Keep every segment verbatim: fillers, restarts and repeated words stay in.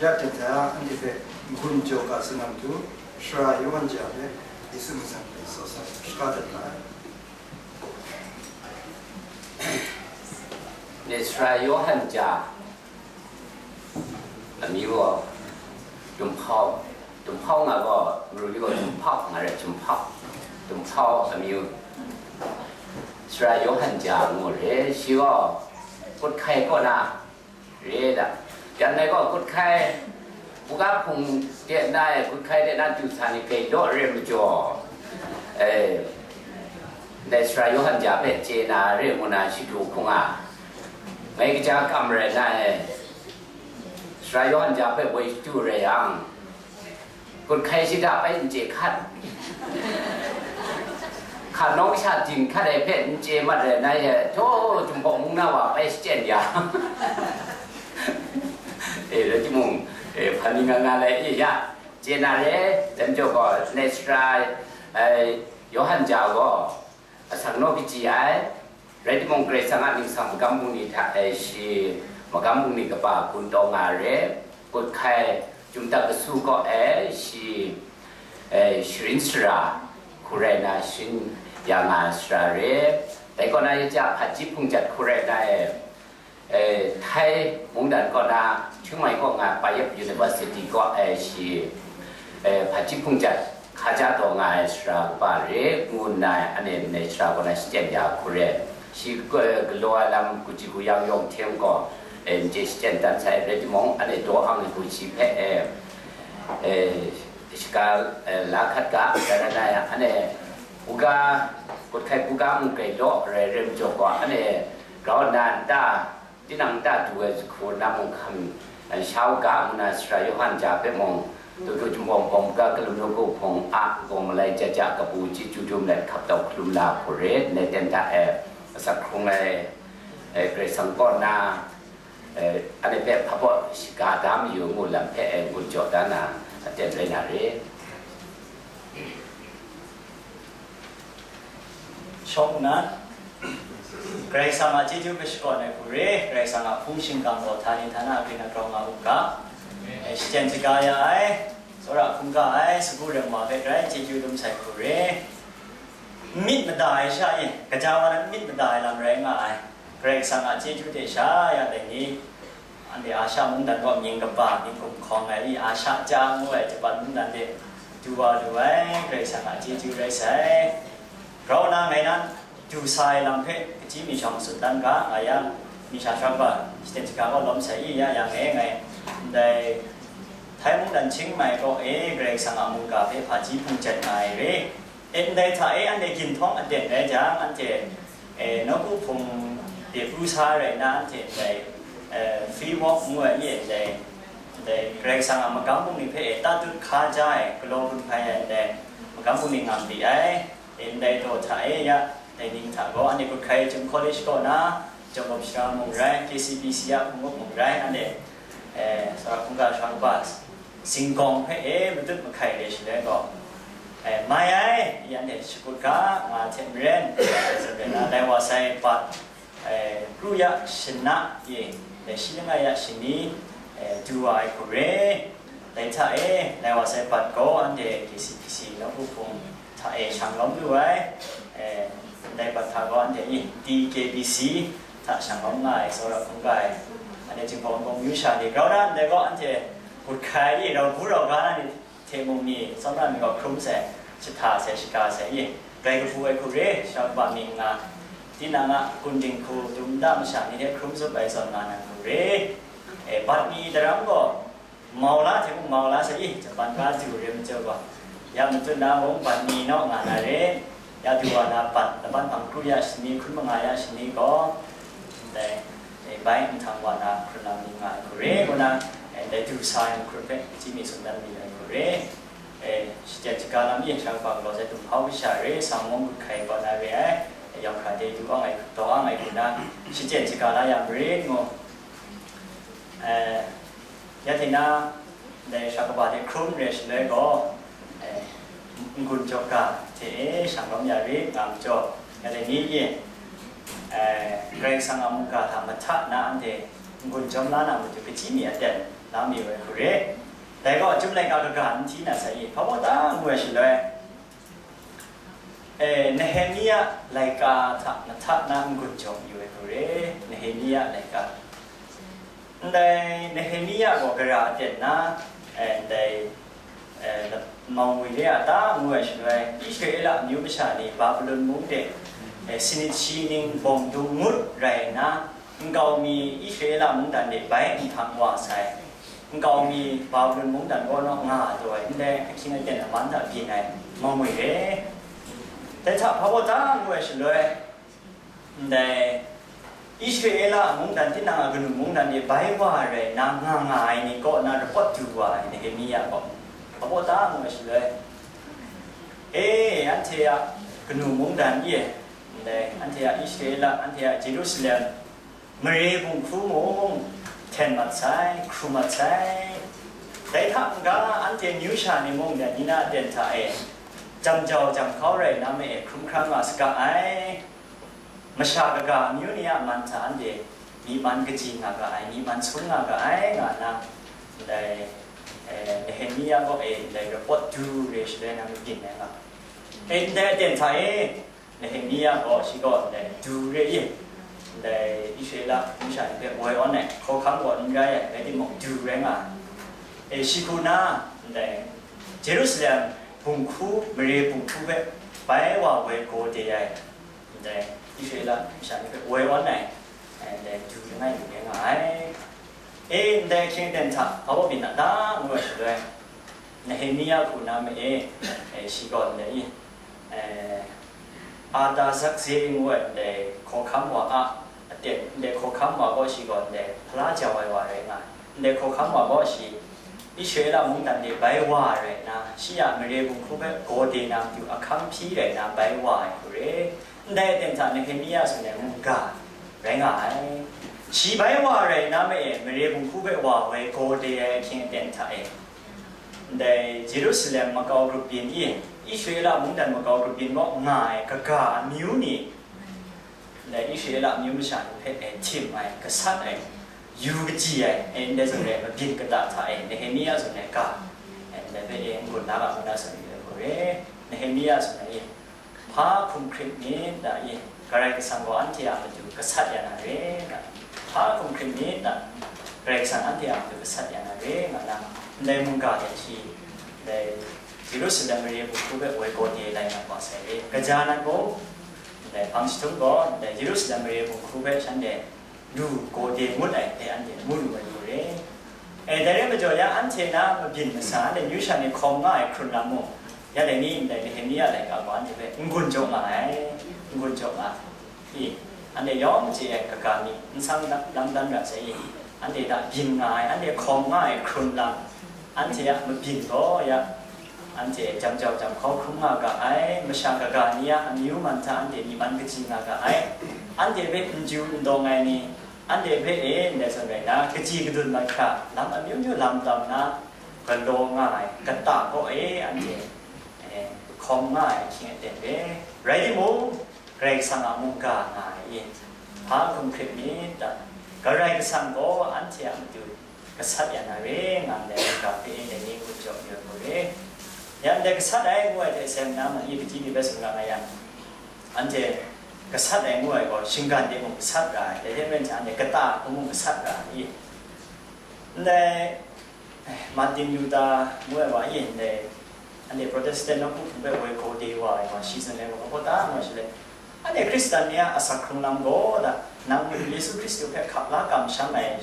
Ya ten hta anhte hpe n-gun jaw ga salang tu, Sara Yawhan ja hpe Yesu myit hpe tsaw sa, shaka dat nga ai. Ni Sara Yawhan ja amyu gaw Dumhpau, Dumhpau nga gaw, Mru ni gaw Dumhpau nga re, Dumhpau, Dumhpau amyu. Sara Yawhan ja ngu re, shi gaw Kut Hkai kaw na re da. Yan ngai gaw Kut Hkai, buga hpung de na e, Kut Hkai de na du sa ni gai law re majaw, e, ndai Sara Yawhan ja hpe chye na re ngu na shi du hkung a, ngai kaja kam rai na e, Sara Yawhan ja hpe woi shadu rai yang, Kut Hkai shada bai n chye hkat. Hka nawng sha din hkat ai hpe n chye mat rai na e, htaw Jinghpaw mung na wa bai shachyen ya. E, rai timung, e, hpan ni nga nga lai, e, ya, chye na re, dai majaw gaw, Nesra, e, Yawhan ja gaw, asak naw kaji ai, rai timung, Karai Kasang a ningsang magam bungli hta e shi magam bungli kaba gun taw nga re, Kut Hkai, Chyum Tak Kasu kaw e shi, e, sharin sara hku rai na, sharin ya nga sara re, dai kaw na, ya ja hpaji hpung jat hku rai na e, e, Thai mungdan kaw na, Chiang Mai kaw nga Payap University kaw e shi, e, hpaji hpung jat hkaja taw nga ai sara kaba re, ngu nna, anhte ndai sara kaw na shachyen ya hku re, shi, e, galaw ai lam, kaji guyang yawng hte mung gaw, e, n chye shachyen dan sai, rai timung, anhte daw ang ai hku shi hpe, e, e, shaka, e, la hkat ga, dai rai na yang, anhte buga, Kut Hkai buga mung gai law rai, rai majaw gaw, anhte grau nna nta, tinang nta du ai jahku na mung hkam, e, sha u ga, ngu na Sara Yawhan ja hpe mung, Dawdu Jinghpaw Wunpawng buga kalum nawku hpung a, gawng malai ja ja kabu chyeju dum let hkap tau hkalum la hku re, ndai ten hta e, asak hkrung ai, e, Karai Kasang kaw na, e, anhte hpe hpa baw shaga da mayu ngu lam hpe, e, ngut jaw da na, aten rai na re. Shawng nna, Karai Kasang a chyeju hpe shakawn ai hku re, Karai Kasang a hpung shingkang gaw htani htana agrin grau nga u ga, e, shachyen shaga ya ai, tsawra hkungga ai, sagu rem wa hpe grai chyeju dum sai hku re. N myit mada ai sha e, gaja wa na n myit mada ai lam rai nga ai. Karai Kasang a chyeju hte sha ya dai ni, anhte Asha mungdan gaw mying kaba mying gumhkawng ai i, Asha ja ngu ai Japan mungdan de du wa lu ai, Karai Kasang a chyeju rai sai. Grau na ngai nan du sa ai lam hpe kachyi mi shawng tsun dan ga, nga yang, mi sha shawng ba, shiten shaga gaw lawm sai i, ya yang e ngai, ndai Thai mungdan Chiang Mai kaw e Karai Kasang a mungga hpe hpaji hpung jet nga ai re. E, ndai hta e anhte ginhtawng aten rai jang, anhte, e, nawku hpung de pru sa rai nna, anhte ndai, e, free walk ngu ai, e, ndai, ndai Karai Kasang a magam bungli hpe e tatut hkaja ai, galaw gun hpai ai ndai magam bungli ngam li ai, e, ndai daw hta e ya, dai ning hta gaw, anhte Kut Hkai Chyum College kaw na, Jawm Gawp Sara mung rai, K C B C a hpung up mung rai, anhte, e, Sara hkungga sha kaba, Zinggawng hpe e matut mahkai re shaloi gaw, e, mai ai, yan e shakut ga, nga hte maren, tsun rai na, lai wa sai bat, e, kru ya shana e, e, shi langai ya shani, e, du wa ai hku re. Dai hta e, lai wa sai bat gaw, anhte K C B C nawku hpung hta e shang lawm lu ai, e, dai bat hta gaw, anhte e, T K B C hta shang lawm nga ai, tsawra hkungga ai, anhte Jinghpaw Wunpawng myu sha ni grau na ndai gaw, anhte Kut Hkai e rau bu rau ga na ni hte mung mi, tsawmra mi gaw hkrum sai, jahta sai, shaga sai, i, grai kabu ai hku re, sha kaba mi nga, tinang a kun dinghku dum nta masha ni hte hkrum zup ai zawn nga na hku re. E, bat mi daram gaw, mau la hte mung mau la sai, i, Japan ga du re majaw gaw, ya matut na mung bat mi naw nga na re. Ya du wa na bat, laban hpang kru ya shani, hkun manga ya shani gaw, ndai, e, bai nhtang wa na hkrun lam ni nga ai hku re, ngu na, e, ndai du sa ai mahkrun hpe, chyi mi tsun dan mi ai hku re. E, shachyen shaga lam e, sha kaba galaw sai, Dumhpau kasha re, Sangwawng Kut Hkai kaw na re ai, e, yawng hkra de du ang ai, daw ang ai hku na, shachyen shaga la ya marit ngu. E, ya hte na, ndai sha kaba de hkrum re shaloi gaw, e, n-gun jaw ga hte e shang lawm ya rit nga majaw, ya dai ni e, e, Karai Kasang a mungga hta mahta na anhte n-gun jawm la na matu, kachyi mi aten la mi ai hku re. Dai gaw, Chyum laika kaga n hti na sai i, hpa baw ta ngu ai shaloi, e, Nehemia laika hta mahta na n-gun jawm yu ai hku re. Nehemia laika. Ndai Nehemia gaw gara aten na, e, ndai, e, mau ngwi re a ta ngu ai shaloi, Israela amyu masha ni Babilon mung de, e, sinit shi ning bawng dung ngut rai nna, nkau mi Israela mungdan de bai nhtang wa sai. Nkau mi Babilon mungdan kaw naw nga taw ai, ndai ahkying aten aman hta byin ai mau ngwi re. Dai hta hpa baw ta ngu ai shaloi, ndai Israela mungdan tinang a kanu mungdan de bai wa rai na nga nga ai ni kaw na rapawt du wa ai Nehemia gaw, hpa baw ta ngu ai shaloi, e, anhte a kanu mungdan e, ndai anhte a Israela, anhte a Jerusalem, mare bunghku mung hten mat sai, hkrum mat sai. Dai hta n-ga, anhte amyu sha ni mung dai ni na aten hta e jam jau jam hkau rai na ma e hkrum hkra nga saga ai. Masha kaga amyu ni a man hta anhte myi man kaji nga ga ai, myi man sung nga ga ai, nga nna, ndai, e, Nehemia kaw e ndai rapawt du re shaloi na mabyin ai nga. E, ndai aten hta e, Nehemia gaw shi gaw ndai du re i, ndai Israela masha ni hpe woi awn ai, hkawhkam gaw n rai ai, rai timung, du rai nga ai. E, shi hku na, ndai Jerusalem bunghku, mare bunghku hpe bai wa woi gaw de ai, ndai Israela masha ni hpe woi awn ai, e, ndai du langai mi rai nga ai. E, ndai ahkying aten hta hpa baw byin na ta ngu ai shaloi, Nehemia hku na ma e, e, shi gaw ndai i, e, Artaxerxes ngu ai ndai hkawhkam wa a aten, ndai hkawhkam wa gaw shi gaw ndai hpala jau ai wa rai nga ai. Ndai hkawhkam wa gaw shi Israela mungdan de bai wa rai nna, shi a mare bunghku hpe gaw de na matu ahkang hpyi rai nna bai wa ai hku re. Ndai aten hta Nehemia tsun ai mungga rai nga ai. Shi bai wa rai nna ma e, mare bunghku hpe wa woi gaw de ai ahkying aten hta e, ndai Jerusalem makau grup byin e, Israela mungdan makau grup byin kaw nga ai kaga amyu ni, ndai Israela amyu masha ni hpe e htim ai, gasat ai, yu kachyi ai, e, ndai zawn re ai mabyin kata hta e, Nehemia zawn ai ga, e, ndai hpe e n-gun la ga ngu na tsun yu ai hku re. Nehemia tsun ai e, hpa hkum hkrit myit da i, Karai Kasang gaw anhte a matu gasat ya na re, nga, hpa hkum hkrit myit da, Karai Kasang anhte a matu gasat ya na re, nga na, ndai mungga hte shi, ndai Jerusalem mare bunghku hpe woi gaw de lai na wa sai re, kaja nat gaw, ndai hpang jahtum gaw, ndai Jerusalem mare bunghku hpe shanhte lu gaw de ngut ai hpe anhte mu lu ai lu re. E, dai rai majaw, ya anhte na mabyin masa, anhte amyu sha ni hkawm nga ai hkrun lam mung, ya dai ni ndai Nehemia laika gaw anhte hpe n-gun jaw nga ai, n-gun jaw nga ai. I, anhte yawng chye ai kaga mi, n sang lam dan ra sai i, anhte hta byin nga ai, anhte hkawm nga ai hkrun lam, anhte a mabyin gaw ya, anhte jam jau jam hkau hkrum nga ga ai, masha kaga ni a amyu man hta anhte myi man kaji nga ga ai, anhte hpe n ju n dawng ai ni, anhte hpe e ndai zawn rai nna, kaji kadun mat hkra, lam amyu myu lam tam na, galaw nga ai, kata kaw e anhte, e, hkawm nga ai ahkying aten re. Rai timung, Karai Kasang a mungga nga ai e, hpa hkum hkrit myit da, Karai Kasang gaw anhte a matu gasat ya na re, nga ndai mungga hpe e dai ni ngu jaw yu ai hku re. Ya ndai gasat ai ngu ai hte seng na, ma i pahti ni hpe tsun ra nga yang, anhte gasat ai ngu ai gaw, shinggan de mung gasat ra ai, dai hte maren hte anhte kata hku mung gasat ra ai. Ndai, eh, Martin Luther ngu ai wa e, ndai, anhte Protestant nawku hpung hpe woi gaw de wa ai wa, shi tsun ai wa, hpa ta ngu ai shaloi, anhte Hkristan ni a asak hkrung lam gaw da, nang Madu Yesu Hkristu hpe hkap la kamsham ai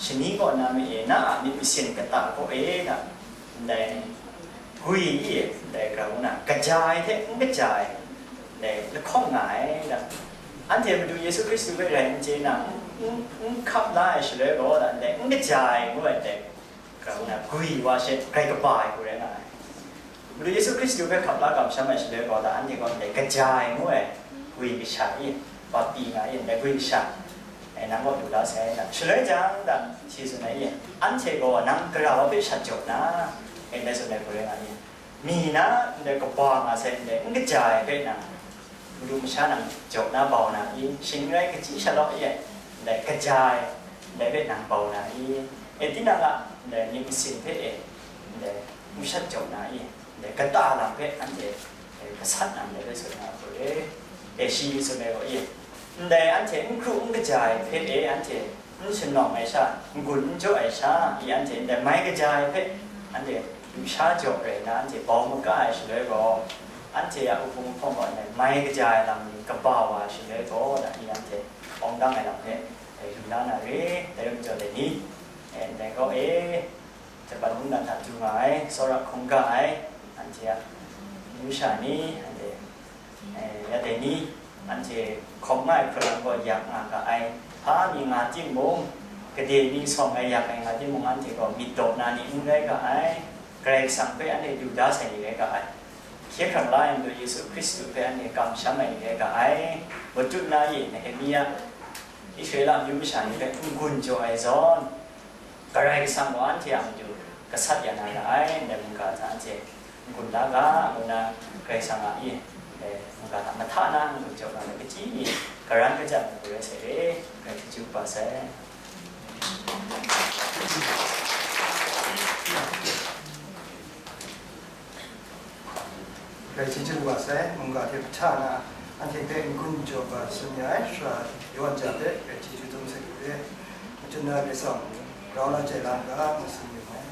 shani kaw na ma e, na a myit masin kata kaw e da, ndai gwi e, ndai grau na, kaja ai hte n kaja ai, ndai lahkawng nga ai da. Anhte Madu Yesu Hkristu hpe rai n chye na, n, n, n hkap la ai shaloi gaw da, ndai n kaja ai ngu ai, ndai grau na, gwi wa she grai kaba ai hku rai nga ai. Madu Yesu Hkristu hpe hkap la kamsham ai shaloi gaw da, anhte gaw ndai kaja ai ngu ai, gwi kasha e, papi nga e, ndai gwi kasha, e, nang kaw du la sai na. Shaloi jang da, shi tsun ai e, anhte gaw nang gara wa hpe shat jaw na, e, ndai tsun ai hku rai nga e. Mi na ndai kaba nga sai ndai n kaja ai hpe nang, madu masha nang jaw na bau na i, shing rai kachyi sha law e, ndai kaja ai, ndai hpe nang bau na i? E, tinang a ndai myit masin hpe e, ndai n shat jaw na i? Ndai kata lam hpe anhte, e, gasat na ndai hpe tsun nga hku re, e, shi tsun ai gaw i? Ndai anhte n hkru n kaja ai hpe e, anhte n shanawng ai sha, n-gun n jaw ai sha i, anhte ndai mai kaja ai hpe anhte lusha jaw rai nna, anhte bau maka ai shaloi gaw, anhte a upung hpawng gaw ndai mai kaja ai lam ni kaba wa ai shaloi gaw, na i anhte awng dang ai lam hpe, e, yu na na re, dai rai majaw dai ni, e, ndai gaw e, Japan mungdan hta du nga ai, tsawra hkungga ai, anhte a amyu sha ni, anhte, e, ya dai ni, anhte hkawm nga ai hprawng gaw yak nga ga ai, hpa mi nga timung, gade mi sawng ai yak ai nga timung, anhte gaw myit daw na ni n rai ga ai, Karai Kasang hpe anhte du da sai ni rai ga ai, hkye hkrang la ai Madu Yesu Hkristu hpe anhte kamsham ai ni rai ga ai, matut na i Nehemia, Israela amyu masha ni hpe n-gun jaw ai zawn, Karai Kasang gaw anhte a matu gasat ya na ra ai, ndai mungga hta anhte n-gun la ga, ngu na Karai Kasang a i, ndai mungga hta mahta na n-gun jaw na rai, kaji ni garan kaja na rai sai re, Karai chyeju kaba sai. Karai chyeju wa sai, mungga hte hpahta na, anhte hpe n-gun jaw ga tsun ya ai, Sara Yawan ja hpe karai chyeju dum sai hku re. Machun na Karai Kasang, grau la jai la n ga, ngu tsun yu ai.